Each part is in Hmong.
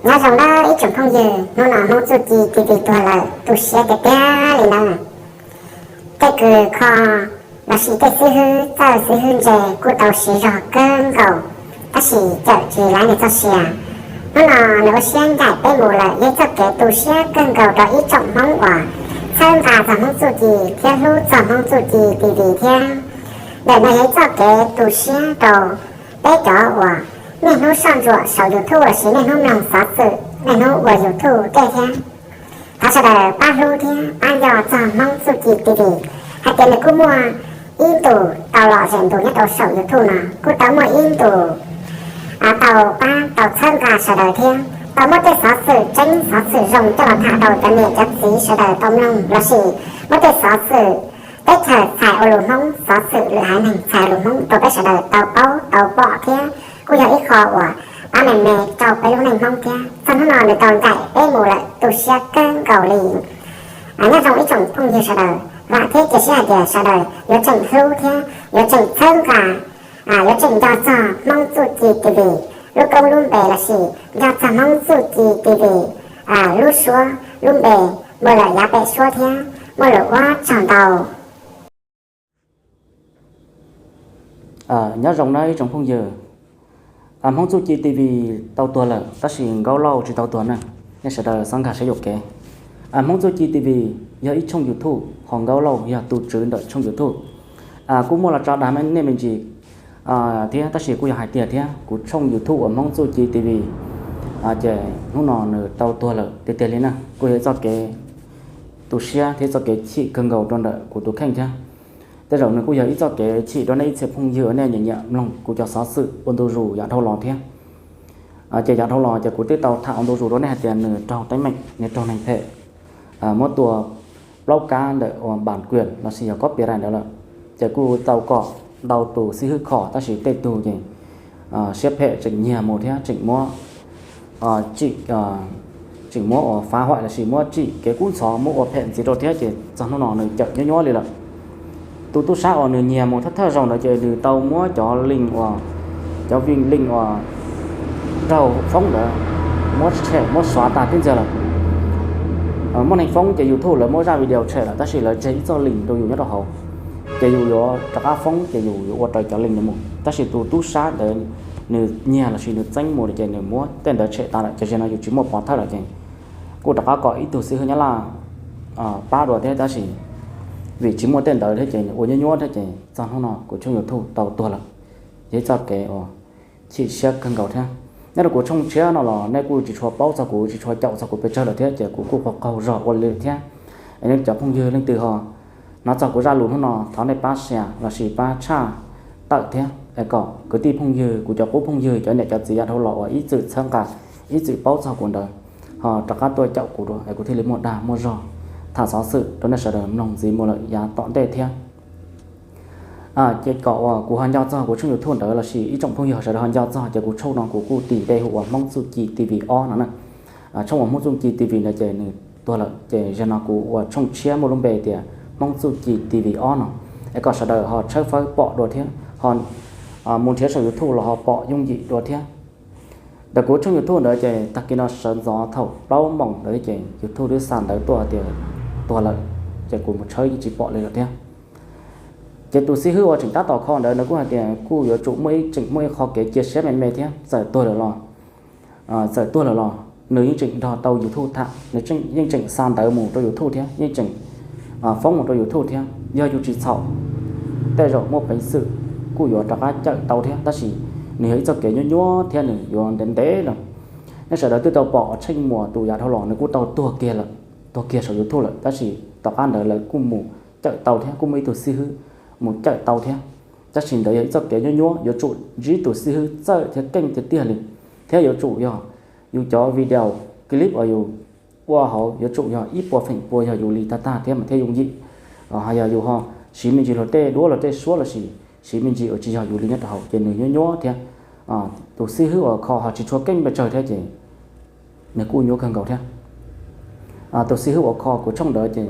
Nyob zoo nawb ib tsoom phooj ywg, hnub no Hmoob Txuj Ci T V tuag lawm, tu siab tiag tiag li nawb. Tej kws kho lossis tej xib hwb txawj xib hwb ntse kuj tau siv zog kawg nkaus, tab sis cawm tsis laib nws txoj sia. Hnub no nws ua siab ncaim peb mus lawm, yog ib txoj kev tu siab kawg nkaus rau ib tsoom Hmoob uas txhawb nqa txog Hmoob Txuj Ci thiab hlub txog Hmoob Txuj Ci T V thiab. Ntawm no yog ib txoj kev tu siab rau peb cov uas niaj hnub soj ntsuam saum YouTube lossis niaj hnub mloog xov xwm, niaj hnub ua YouTube tej thiab. Thov sawv daws pab hlub thiab pab nco txog Hmoob Txuj Ci T V, hais tias nws kuj muaj ib ntus tau los zem ntus nyob rau saum YouTube no, kuj tau muaj ib ntus tau pab tau txhawb nqa sawv daws thiab tau muab tej xov xwm tseeb xov xwm zoo coj los tham rau cov niam cov txiv sawv daws tau mloog lossis muab tej xov xwm teb chaws txhais ua lus Hmoob, xov xwm lwm haiv neeg txhais lus Hmoob rau peb sawv daws tau paub tau pom thiab kuj yog ib qho uas pab me me rau peb lub neej Hmoob thiab. Txog hnub no nws tau ncaim peb mus lawm, tu siab kawg nkaus li. Nyob zoo ib tsoom phooj ywg sawv daws, vam thiab cia siab hais tias sawv daws yuav tseem hlub thiab yuav tseem txhawb nqa, yuav tseem nco txog Hmoob Txuj Ci T V lub koob lub npe lossis nco txog Hmoob Txuj Ci T V lub suab lub npe, muaj lawm yav pem suab thiab muaj lus ua tsaug ntau. Nyob zoo nawb ib tsoom phooj ywg, Hmoob Txuj Ci T V tau tuag lawm tab sis Nkauj Lauj tsis tau tuag na. Nej sawv daws xav nkag siab yuam kev. Hmoob Txuj Ci T V yog ib tshooj YouTube, ho Nkauj Lauj yog tus tswv ntawm tshooj YouTube. Kuv muaj los tso dag nej me ntsis thiab, tab sis kuj yog hais tiag thiab, kuv tshooj YouTube uas Hmoob Txuj Ci T V ces hnub no nws tau tuag lawm tiag tiag li na. Kuj yog ib txoj kev tu siab thiab txoj kev chim kawg nkaus rau ntawm kuv tus kheej thiab. Tej zaum nws kuj yog ib txoj kev chim rau nej ib txhia phooj ywg uas nej nyiam nyiam mloog kuv cov xov xwm ua ntu zus yav dhau los thiab. Ces yav dhau los ces kuv twb tau tham ua ntu zus rau nej hais tias nws raug teeb meem, nws raug neeg phem muab tua plaub kab ntawm uas bản quyền lossis yog copyright ntawd lawm. Ces kuj tau kom ntau tus xib hwb kho tab sis tej tug ces siab phem tseem nyiag mus thiab tseem muab tsim, tseem muab uas phá hoại lossis muab tsim kev kub ntxhov muab ua phem ntxiv rau thiab ces txog hnub no nws cawm nyuab nyuab li lawm. Tus tub sab uas nws nyiag mus thawj thawj zaug ntawd ces nws tau muab cov link uas, cov vim link uas raug foob ntawd muab tshem muab xóa tag tib ntxiag lawm. Muaj neeg foob ces YouTube lawv muab zaj video tshem lawm tab sis lawv tseg ib txoj link rau yus nyob rau hauv, ces yus yuav rov qab foob ces yus yuav ua raws cov link ntawd mus. Tab sis tus tub sab ntawd nws nyiag lossis nws txeeb mus ces nws muab tej ntawd tshem tas lawm ces zaum no yus tsis muaj pov thawj lawm ces kuj rov qab kom ib tug xib hwb Nyab Laj pab dua thiab tab sis vim tsis muaj tej ntawd thiab ces ua nyuab nyuab thiab ces txog hnub no kuv tshooj YouTube tau tuag lawm. Yog ib txoj kev uas chim siab kawg nkaus thiab. Nyob rau kuv tshooj tshiab no los nej kuj tsis tshua paub txog kuv, tsis tshua caum txog kuv pes tsawg lawm thiab ces kuv kuj qaug qaug zog ua li thiab. Es nej cov phooj ywg leej twg ho hnov txog kuv zaj lus hnub no thov nej pab share lossis pab tshaj tawm thiab es kom kwv tij phooj ywg, kuv cov qub phooj ywg, cov niam cov txiv yav dhau los uas ib txwm txhawb nqa, ib txwm paub txog kuv ntawd ho rov qab tuaj caum kuv dua es kuv thiaj li muaj dag muaj zog tham xov xwm rau nej sawv daws mloog ntxiv mus lawm yav tom ntej thiab. Ces kom uas kuv ho nco txog kuv tshooj YouTube ntawd lossis ib tsoom phooj ywg sawv daws ho nco txog ces kuv tshooj no kuv kuj tis npe hu ua Hmoob Txuj Ci T V ob no na. Tshooj uas Hmoob Txuj Ci T V ntawd ces nws tuag lawm ces zaum no kuv ua tshooj tshiab muaj lub npe tias Hmoob Txuj Ci T V ob no, es kom sawv daws ho tshawb fawb pom dua thiab ho mus nrhiav saum YouTube los ho pom yooj yim dua thiab. Ntawm kuv tshooj YouTube ntawd ces tag kis no sawv ntxov thaum plaub moos ntawd ces YouTube twb xa ntawv tuaj tias tuag lawm, ces kuv mus tshawb yeej tsis pom li lawm thiab. Ces tus xib hwb uas tseem tab tom kho ntawd nws kuj hais tias kuj yuav tsum muaj ib, tseem muaj ib qho kev cia siab me me thiab, txawm tuag lawm los txawm tuag lawm los nws yeej tseem nrog tau YouTube tham, nws yeej tseem xa ntawv mus rau YouTube thiab yeej tseem foob mus rau YouTube thiab. Yog yus tsis txhaum, tej zaum muaj peev xwm kuj yuav rov qab cawm tau thiab, tab sis nws yog ib txoj kev nyuab nyuab thiab nws yuav ntev ntev lawm. Nej sawv daws twb tau pom Tsheej Muas tus yav dhau los nws kuj tau tuag kiag lawm, tuag kiag saum YouTube lawm, tab sis tom qab ntawd lawv kuj mus cawm tau thiab, kuj muaj ib tug xib hwb mus cawm tau thiab. Tab sis ntawd yog ib txoj kev nyuab nyuab, yuav tsum ntsib tus xib hwb txawj thiab keej tiag tiag li, thiab yuav tsum yog yus cov video clip uas yus ua hauv yuav tsum yog ib puas feem pua yog yus li tag tag thiab mas thiaj yooj yim. Ho yog yus ho siv me ntsis luag tej duab luag tej suab lossis siv me ntsis uas tsis yog yus li nyob rau hauv ces nws nyuab nyuab thiab. Tus xib hwb uas kho ho tsis tshua keej pes tsawg thiab ces nws kuj nyuab kawg nkaus thiab. Tus xib hwb uas kho kuv tshooj ntawd ces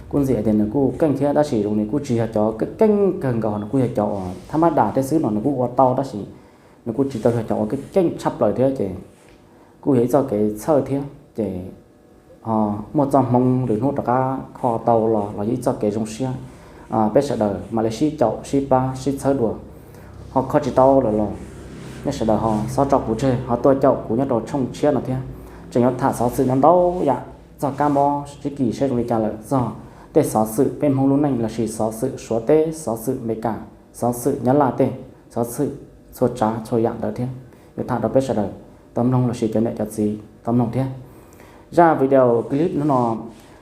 kuj ntxiv tias nws kuj keej thiab, tab sis zoo nws kuj tsis yog cov keej kawg nkaus, nws kuj yog cov uas thab mab das tej xwb no nws kuj ua tau, tab sis nws kuj tsis tau yog cov uas keej tshaj plaws thiab ces kuj yog ib txoj kev txhawj thiab ces ho muaj txoj hmoo lwm hnub rov qab kho tau los los yog ib txoj kev zoo siab. Peb sawv daws mam li sib caum sib pab sib txhawb dua. Ho kho tsis tau lawm los nej sawv daws ho xob tso kuv tseg ho tuaj caum kuv nyob rau tshooj tshiab no thiab. Tseem yuav tham xov xwm no ntau yam txog kab mob sib kis seb zoo li cas lawm, txog tej xov xwm peb Hmoob lub neej lossis xov xwm Suav teb, xov xwm Amelikas, xov xwm Nyab Laj tej, xov xwm txhua tsav txhua yam ntawd thiab yuav tham rau peb sawv daws tau mloog lossis cov niam cov txiv tau mloog thiab. Zaj video clip hnub no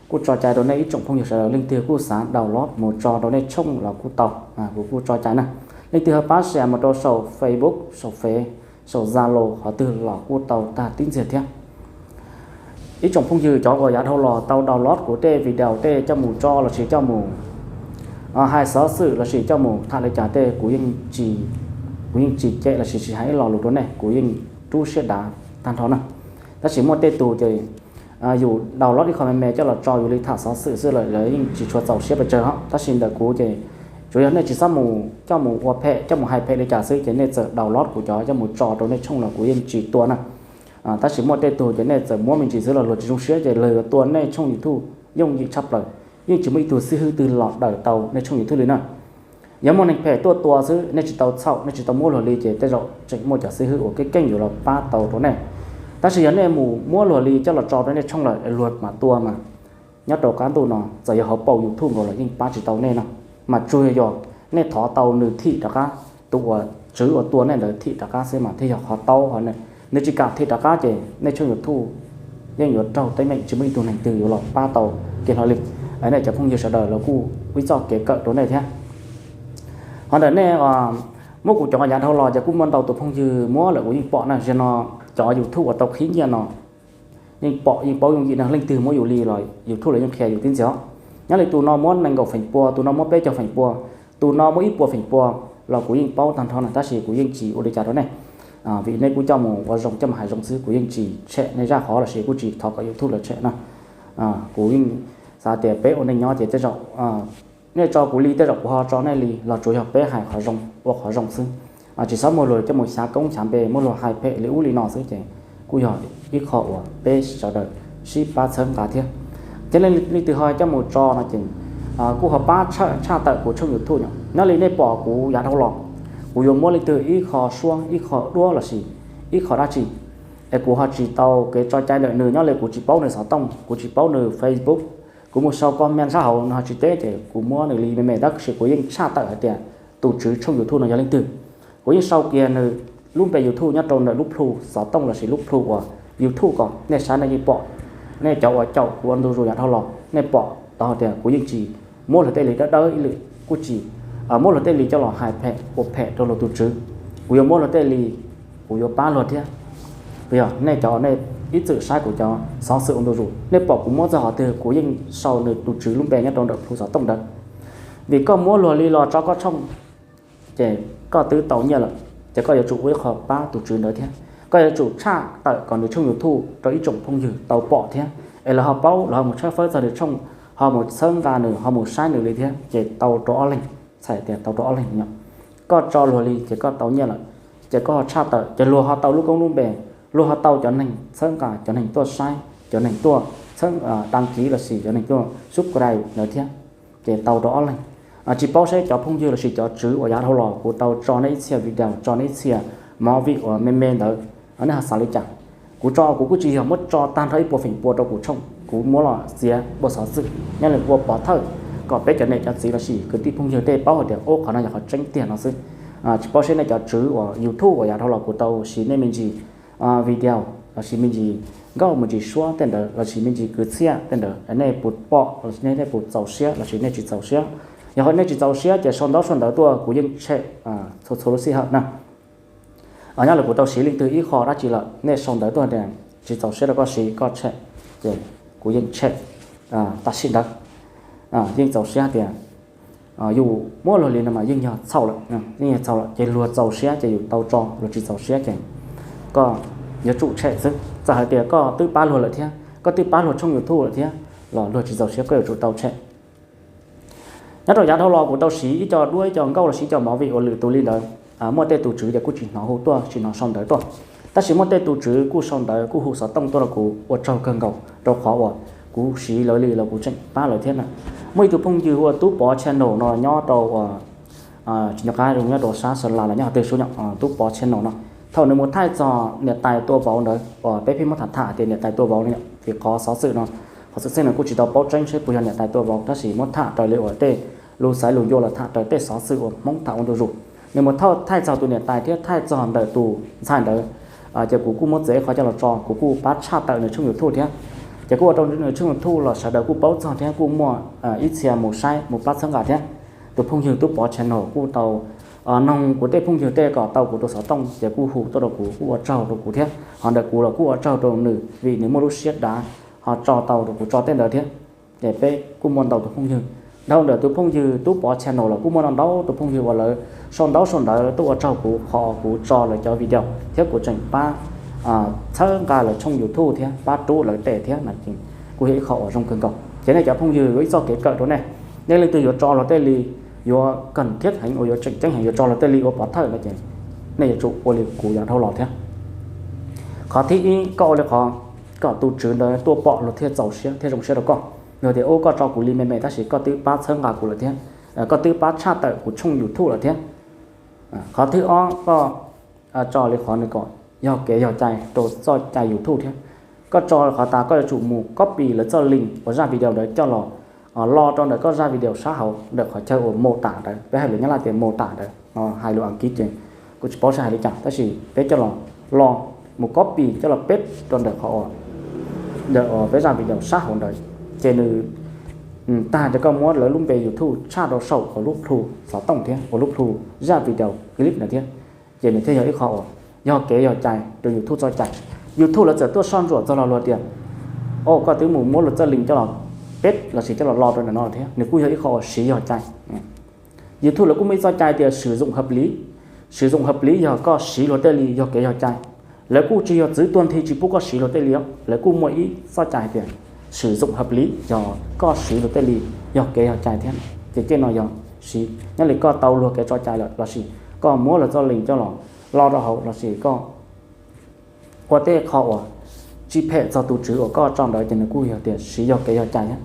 kuj tso cai rau nej ib tsoom phooj ywg sawv daws, leej twg kuj xav download mus tso rau nej tshooj los kuj tau, kuv kuj tso cai na. Leej twg ho pab share mus rau saum Facebook, saum Fev, saum Zalo qhov twg los kuj tau tag tib ntxiag thiab. Ib tsoom phooj ywg cov uas yav dhau los tau download kuv tej video tej coj mus tso lossis coj mus hais xov xwm lossis coj mus tham li cas tej, kuv yeej tsis cem lossis tsis hais ib lo lus rau nej, kuv yeej rub siab dav tag nrho na. Tab sis muaj tej tus ces yus download ib qho me me coj los tso yus li tham xov xwm xwb lawm lawv yeej tsis tshua txaus siab pes tsawg os. Tab sis ntawm kuv ces tsuas yog nej tsis txhob mus coj mus ua phem coj mus hais phem li cas xwb ces nej txawm download kuv cov coj mus tso rau nej tshooj los kuv yeej tsis tua na. Tab sis muaj tej tug ces nej txawm muab me ntsis xwb los luag tsis zoo siab ces luag yuav tua nej tshooj YouTube yooj yim tshaj plaws. Yeej tsis muaj ib tug xib hwb twg los daws tau nej tshooj YouTube li na. Yog muaj neeg phem tuaj tua xwb, nej tsis tau txhaum, nej tsis tau muab luag li ces tej zaum tseem muaj cov xib hwb uas keej keej yuav los pab tau rau nej. Tab sis yog nej mus muab luag li coj los tso rau nej tshooj lawm luag mam tua mas nyob rau qab ntuj no txawm yog hauv paus YouTube nkaus los yeej pab tsis tau nej no. Mas tsuas yog nej thov tau nws thim rov qab, tus uas tswv uas tua nej ntawd thim rov qab xwb mas thiaj yog qhov taub. Nws tsis kam thim rov qab ces nej tshooj YouTube yeej yuav raug teeb meem, tsis muaj ib tug neeg twg yuav los pab tau kiag hlo li. Nej cov phooj ywg sawv daws los kuj ib txoj kev kawm rau nej thiab. Ho ntawm nej muab kuv cov yav dhau los ces kuj muaj ntau tus phooj ywg muab lawm kuv yeej pom na. Zaum no cov YouTube uas tau qhib nyiaj no yeej pom yeej paub yooj yim no, leej twg muab yus li los YouTube los yeej qhia yus tib ntxiag. Nyob li tus no muab nees nkaum feem pua, tus no muab peb caug feem pua, tus no muab ib puas feem pua los kuv yeej paub tag nrho na, tab sis kuv yeej tsis ua li cas rau nej. Vim nej kuj coj mus ua zoo coj mus hais zoo xwb, kuv yeej tsis tshem nej zaj qhov lossis kuj tsis thov kom YouTube lawv tshem na. Kuv yeej xav tias peb ua neej nyob ces tej zaum nej tso kuv li tej zaum kuv ho tso nej li los tsuas yog peb hais qhov zoo ua qhov zoo xwb. Tsis txhob muab luag coj mus xyav koob xyav npe, muab luag hais phem li ub li no xwb ces kuj yog ib qho uas peb sawv daws sib pab txhawb nqa thiab. Thiab leej twg ho coj mus tso no ces kuj ho pab tshaj tawm kuv tshooj YouTube no. Nyob li nej pom kuv yav dhau los, kuv yuav muab leej twg ib qho suab, ib qho duab lossis ib qho dab tsi es kuv ho tsis tau kev tso cai ntawm nws, nyob li kuv tsis paub nws xov tooj, kuv tsis paub nws Facebook, kuv mus sau comment sab hauv nws ho tsis teb ces kuv muab nws li me me, tab sis kuv yeej tshaj tawm hais tias tus tswv tshooj YouTube no yog leej twg. Kuv yeej sau kiag nws lub npe YouTube nyob rau ntawm lub plhu xov tooj lossis lub plhu uas YouTube ko, nej saib nej yeej pom. Nej cov uas caum kuv ua ntu zus yav dhau los nej pom tau hais tias kuv yeej tsis muab luag tej li dawb dawb ib lwm, kuj tsis muab luag tej li coj los hais phem ua phem rau luag tus tswv. Kuv yuav muab luag tej li, kuv yuav pab luag thiab. Yog nej cov nej ib txwm saib kuv cov xov xwm ua ntu zus, nej pom kuv muab txog qhov twg kuv yeej sau nws tus tswv lub npe nyob rau ntawm plhu xov tooj ntawd. Vim koj muab luag li los tso koj tshooj, ces koj twb tau nyiaj lawm, ces koj yuav tsum ua ib qho pab tus tswv ntawd thiab. Koj yuav tsum tshaj tawm kom nws tshooj YouTube rau ib tsoom phooj ywg tau pom thiab, es lawv ho paub, lawv ho mus tshawb fawb txog nws tshooj, ho mus txhawb nqa nws, ho mus saib nws li thiab, ces tau rau ob leeg, txhais tias tau rau ob leeg no. Koj tso luag li ces koj tau nyiaj lawm, ces koj ho tshaj tawm ces luag ho tau lub koob lub npe, luag ho tau cov neeg txhawb nqa, cov neeg tuaj saib, cov neeg tuaj txhawb, đăng ký lossis cov neeg tuaj subscribe ntawd thiab, ces tau rau ob leeg. Tsis paub seb cov phooj ywg lossis cov tswv uas yav dhau los kuv tau tso nej ib txhia video, tso nej ib txhia movie uas me me ntawd, nej ho xav li cas? Kuv tso kuv kuj tsis yog muab tso tag nrho ib puas feem pua rau kuv tshooj, kuv muab los txiav ua xov xwm nyob li ua pov thawj kom peb cov niam cov txiv lossis kwv tij phooj ywg tej paub hais tias ub qhov no yog qhov tseeb tiag no xwb. Tsis paub seb nej cov tswv uas YouTube uas yav dhau los kuv tau siv nej me ntsis video lossis me ntsis nkauj me ntsis suab tej ntawd lossis me ntsis kwv txhiaj tej ntawd nej puas pom lossis nej puas txaus siab lossis nej tsis txaus siab. Yog nej tsis txaus siab ces sau ntaub sau ntawv tuaj kuv yeej tshem txhua txhua lub sij hawm na. Nyob li kuv tau siv leej twg ib qho dab tsi lawm nej sau ntawv tuaj tias tsis txaus siab rau koj siv koj tshem, ces kuv yeej tshem tam sim ntawd. Yeej txaus siab tias yus muab luag li no mas yeej yog txhaum lawm, yeej yog txhaum lawm ces luag txaus siab ces yus tau tso, luag tsis txaus siab ces koj yuav tsum tshem xwb. Txawm hais tias koj twb pab luag lawm thiab, koj twb pab luag tshooj YouTube lawm thiab los luag tsis txaus siab koj yuav tsum tau tshem. Nyob rau yav dhau los kuv tau siv ib co duab ib co nkauj lossis ib co movie uas lwm tus li ntawd, muaj tej tus tswv ces kuj tsis hnov hu tuaj tsis hnov sau ntawv tuaj. Tab sis muaj tej tus tswv kuj sau ntawv kuj hu xov tooj tuaj rau kuv ua tsaug kawg nkaus rau qhov uas kuv siv lawv li los kuv tseem pab lawv thiab na. Muaj ib tug phooj ywg hu ua Tub Pov Channel no nyob rau tsis nco qab zoo nyob rau sab Sa La los nyob qhov twg sub nyom, Tub Pov Channel no, thaum nws mus thaij txog niam tais tua vauv ntawd uas peb pheej muab tham tham tias niam tais tua vauv no, vim qhov xov xwm no, qhov xwm txheej no kuj tsis tau paub tseeb seb puas yog niam tais tua vauv, tab sis muab tham raws li uas tej lus xaiv lus ncua los tham raws tej xov xwm uas Hmoob tham ua ntu zus. Nws mus thaij txog tus niam tais thiab thaij txog ntawm tus ntxhais ntawd, ces kuv kuj muab txiav ib qho coj los tso, kuv kuj pab tshaj tawm nws tshooj YouTube thiab. Ces kuj ua rau nws tshooj YouTube los sawv daws kuj paub txog thiab kuj muaj ib txhia mus saib mus pab txhawb nqa thiab. Tus phooj ywg Tub Pov Channel kuj tau noog kuv tej phooj ywg tej kom tau kuv tus xov tooj ces kuj hu tuaj rau kuv kuj ua tsaug rau kuv thiab, ho ntawm kuv los kuj ua tsaug rau nws vim nws muaj lub siab dav ho tso tau rau kuv tso tej ntawd thiab. Ces peb kuj muaj ntau tus phooj ywg, dhau ntawm tus phooj ywg Tub Pov Channel los kuj muaj ntau tus phooj ywg uas lawv sau ntaub sau ntawv tuaj ua tsaug kuv qhov kuv tso lawv cov video thiab kuv tseem pab txhawb nqa lawv tshooj YouTube thiab pab rub lawv tes thiab no ces kuj yog ib qho uas zoo kawg nkaus. Ces nej cov phooj ywg yuav ib txoj kev kawm rau nej, nej leej twg yuav tso luag tej li, yuav kam thiab heev uas yuav tseem ceeb heev yuav tso luag tej li ua pov thawj no ces nej yuav tsum ua li kuv yav dhau los thiab. Qhov thib ib, koj ua li qhov kom tus tswv ntawd tuaj pom luag thiaj txaus siab thiab zoo siab rau koj. Luag tias ub, koj tso kuv li me me tab sis koj twb pab txhawb nqa kuv lawm thiab, koj twb pab tshaj tawm kuv tshooj YouTube lawm thiab. Qhov thib ob, koj tso li qhov nws kom yog kev yog cai rau txoj cai YouTube thiab. Koj tso qhov tas koj yuav tsum mus copy lawv txoj link uas zaj video ntawd coj los lo rau ntawm koj zaj video sab hauv ntawm qhov chaw uas mô tả ntawd, peb hais lus Nyab Laj tias mô tả ntawd, hais lus Askiv ces kuv tsis paub sab hais li cas tab sis peb coj los lo, mus copy coj los paste rau ntawm qhov ntawm peb zaj video sab hauv ntawd, ces nws tag ces koj muab lawv lub npe YouTube tshaj rau saum uas lub plhu xov tooj thiab uas lub plhu zaj video clip ntawd thiab, ces nws thiaj yog ib qho uas yog kev yog cai rau YouTube txoj cai. YouTube lawv txawm tuaj soj ntsuam txog los luag tias, o, koj twb mus muab luag txoj link coj los paste lossis coj los lo rau ntawm no thiab, nws kuj yog ib qho uas siv yog cai. YouTube lawv kuj muaj ib txoj cai tias sử dụng hợp lý. Sử dụng hợp lý yog koj siv luag tej li yog kev yog cai. Lawv kuj tsis yog txwv tuag nthi tsis pub koj siv luag tej li os, lawv kuj muaj ib txoj cai hais tias sử dụng hợp lý yog koj siv luag tej li yog kev yog cai thiab. Ces tej no yog siv nyob li koj tau luag kev tso cai lawm lossis koj muab luag txoj link coj los lo rau hauv lossis koj ua tej qho uas tsis phem txog tus tswv uas koj tso ntawd ces nws kuj yog tias siv yog kev yog cai thiab.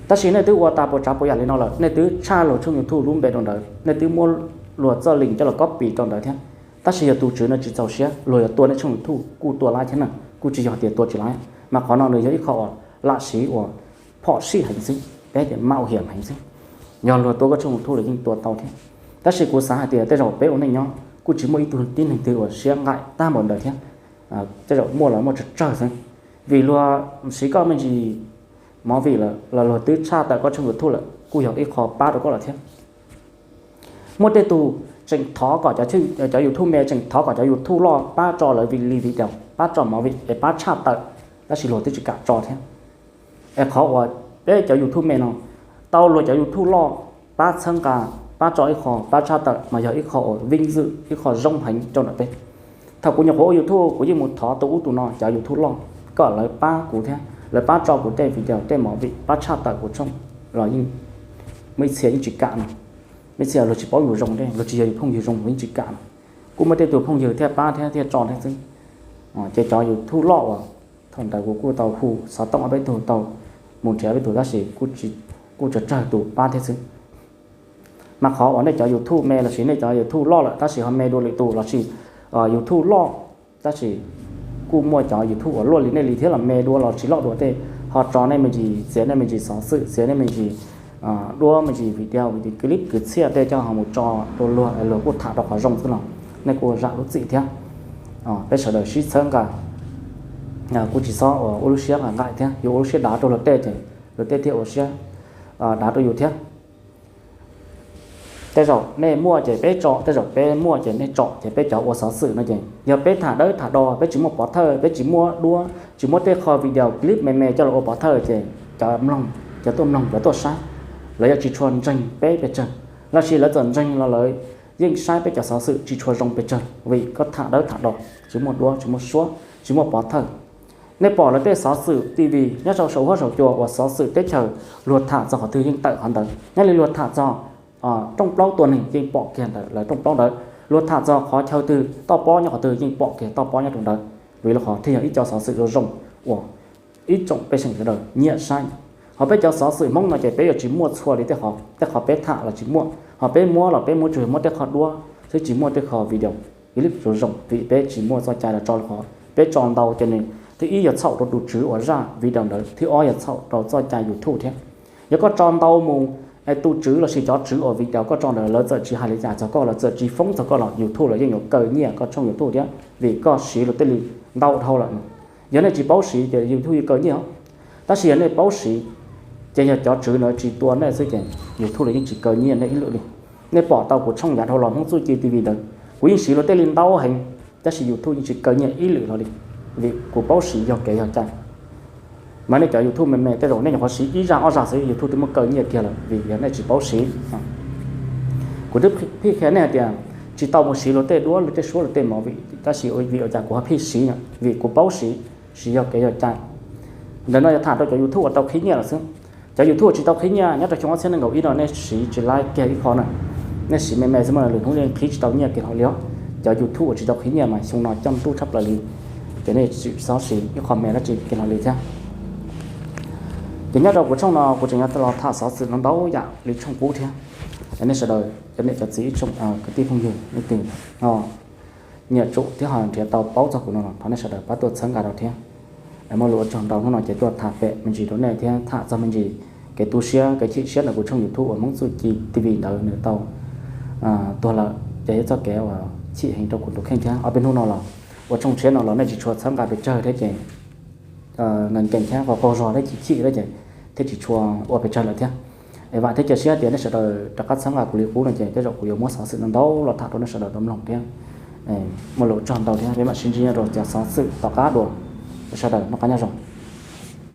Tab sis nej twb ua tas puas tsav puas yam li no lawm, nej twb tshaj luag tshooj YouTube lub npe rau ntawd, nej twb muab luag txoj link coj los copy rau ntawd thiab, tab sis yog tus tswv no tsis txaus siab luag yuav tua nej tshooj YouTube kuj tua laib thiab na, kuj tsis yog tias tua tsis laib, mas qhov no nws yog ib qho uas lam siv uas phom sij heev xwb, peb tias mạo hiểm heev xwb. Yog luag tua koj tshooj YouTube los yeej tua tau thiab. Tab sis kuv xav hais tias tej zaum peb ua neej nyob kuj tsis muaj ib tug tib neeg twg uas siab nqaim tag npaum ntawd thiab. Tej zaum muaj los muaj tsawg tsawg xwb, vim luag siv koj me ntsis movie lawm los luag twb tshaj tawm koj tshooj YouTube lawm kuj yog ib qho pab rau koj lawm thiab. Muaj tej tug tseem thov kom cov YouTube me tseem thov kom cov YouTube loj pab tso lawv li video, pab tso movie es pab tshaj tawm, tab sis luag twb tsis kam tso thiab. Es qhov uas peb cov YouTube me no tau luag cov YouTube loj pab txhawb nqa, pab tso ib qho, pab tshaj tawm mas yog ib qho uas vinh dự, ib qho zoo heev rau ntawm peb. Thaum kuv nyuam qhuav ua YouTube kuv yeej mus thov tus ub tus no cov YouTube loj kom lawv pab kuv thiab lawv pab tso kuv tej video tej movie pab tshaj tawm kuv tshooj los yeej muaj ib txhia yeej tsis kam no. Muaj ib txhia luag tsis paub yus zoo thiab luag tsis yog yus phooj ywg zoo luag yeej tsis kam no. Kuj muaj tej tug phooj ywg thiaj pab thiab thiaj tso thiab xwb. Ces cov YouTube loj uas thaum ntawd kuv kuj tau hu xov tooj ob peb tug tau mus nrhiav peb tug tab sis kuj tsawg tsawg tus pab thiab xwb. Mas qhov uas nej cov YouTube me lossis nej cov YouTube loj lawm tab sis ho me dua lwm tus lossis YouTube loj tab sis kuj muaj cov YouTube uas luaj li nej li thiab los me dua los tsis loj dua tej, ho tso nej me ntsis, txiav nej me ntsis xov xwm, txiav nej me ntsis duab me ntsis video, video clip kwv txhiaj tej coj ho mus tso rau luag es luag kuj tham rau qhov zoo xwb los nej kuj zam lub txim thiab. Peb sawv daws sib txhawb nqa, kuj tsis txhob ua lub siab nqaim nqaim thiab, yuav ua lub siab dav rau luag tej ces luag tej thiaj ua siab dav rau yus thiab. Tej zaum nej muaj ces peb tso, tej zaum peb muaj ces nej tso, ces peb cov ua xov xwm no ces yog peb tham dawb tham do, peb tsis muaj pov thawj, peb tsis muaj duab, tsis muaj tej qho video clip me me coj los ua pov thawj ces cov mloog, cov tuaj mloog, cov tuaj saib, lawv yuav tsis tshua ntseeg peb pes tsawg, lossis lawv txawm ntseeg los lawv yeej saib peb cov xov xwm tsis tshua zoo pes tsawg vim koj tham dawb tham do, tsis muaj duab, tsis muaj suab, tsis muaj pov thawj. Nej pom lawv tej xov xwm TV nyob rau saum huab saum cua uas xov xwm teb chaws luag tham txog qhov twg yeej tawm qhov ntawd, nyob li luag tham txog rooj plaub tua neeg yeej pom kiag ntawm lawv rooj plaub ntawd. Luag tham txog qhov chaw twg toj pob nyob qhov twg yeej pom kiag toj pob nyob rau ntawd, vim li qhov thiaj yog ib co xov xwm zoo zoo uas ib tsoom pej xeem sawv daws nyiam saib. Ho peb cov xov xwm Hmoob no ces peb yuav tsis muaj txhua li tej qhov, tej qhov peb tham los tsis muaj, ho peb muab los peb muab tsuas muab tej qhov duab xwb, tsis muaj tej qhov video clip zoo zoo, vim peb tsis muaj txoj cai los tso li qhov peb tso ntau ces nws, thib ib yog txhaum rau tus tswv uas zaj video ntawd, thib ob yog txhaum rau txoj cai YouTube thiab. Yog koj tso ntau mus, tus tswv lossis cov tswv uas video koj tso ntawd lawv txawm tsis hais li cas txog koj, lawv txawm tsis foob txog koj los YouTube los yeej yuav kaw nyiaj koj tshooj YouTube thiab, vim koj siv luag tej li ntau dhau lawm. Yog nej tsis paub siv ces YouTube yeej kaw nyiaj os. Tab sis yog nej paub siv, ces yog cov tswv ntawd tsis tua nej xwb ces YouTube los yeej tsis kaw nyiaj nej ib lwm li. Nej pom tau kuv tshooj yav dhau los Hmoob Txuj Ci T V ntawd, kuv yeej siv luag tej li ntau heev, tab sis YouTube yeej tsis kaw nyiaj ib lwm hlo li, vim kuv paub siv yog kev yog cai. Mas nej cov YouTube me me tej zaum nej nyuam qhuav siv ib zaj ob zaj xwb YouTube twb muab kaw nyiaj kiag lawm vim yog nej tsis paub siv. Kuv twb phij qhia nej hais tias tsis tau mus siv luag tej duab luag tej suab luag tej movie, tab sis vim ua cas kuv ho phij siv no? Vim kuv paub siv, siv yog kev yog cai. Ntawm no yog tham rau cov YouTube uas tau qhib nyiaj lawm xwb. Cov YouTube uas tsis tau qhib nyiaj nyob rau xyoo ob txhiab nees nkaum ib no nej siv tsis laib kiag ib qho na, nej siv me me xwb mas lwm hnub yeej qhib tsis tau nyiaj kiag hlo li os. Cov YouTube uas tsis tau qhib nyiaj mas xyoo no coj ntuj tshaj plaws li, ces nej tsis txhob siv ib qho me dab tsi kiag hlo li thiab. Ces nyob rau kuv tshooj no kuv tseem yuav los tham xov xwm no ntau yam li tshooj qub thiab. Nej sawv daws cov niam cov txiv ib tsoom kwv tij phooj ywg nej tus nyiam tsum thiab ho nrhiav tau paub txog kuv no los thov nej sawv daws pab tuaj txhawb nqa rau thiab. Muaj lus ua tsaug ntau, hnub no ces tuaj tham pem me ntsis rau nej thiab tham txog me ntsis kev tu siab kev chim siab ntawm kuv tshooj YouTube uas Hmoob Txuj Ci T V ntawd nws tau tuag lawm, ces yog txoj kev uas chim heev rau kuv tus kheej thiab. Ob peb hnub no los ua tshooj tshiab no los nej tsis tshua txhawb nqa pes tsawg thiab ces nkees nkees thiab qaug qaug zog thiab chim chim thiab ces thiaj tsis tshua ua pes tsawg lawm thiab. Es vam thiab cia siab tias nej sawv daws rov qab txhawb nqa kuv li qub no ces tej zaum kuv yuav muab xov xwm no ntau los tham rau nej sawv daws tau mloog thiab. Muaj lus ua tsaug ntau thiab peb mam sib ntsib nyob rau cov xov xwm tom qab dua. Sawv daws noj qab nyob zoo.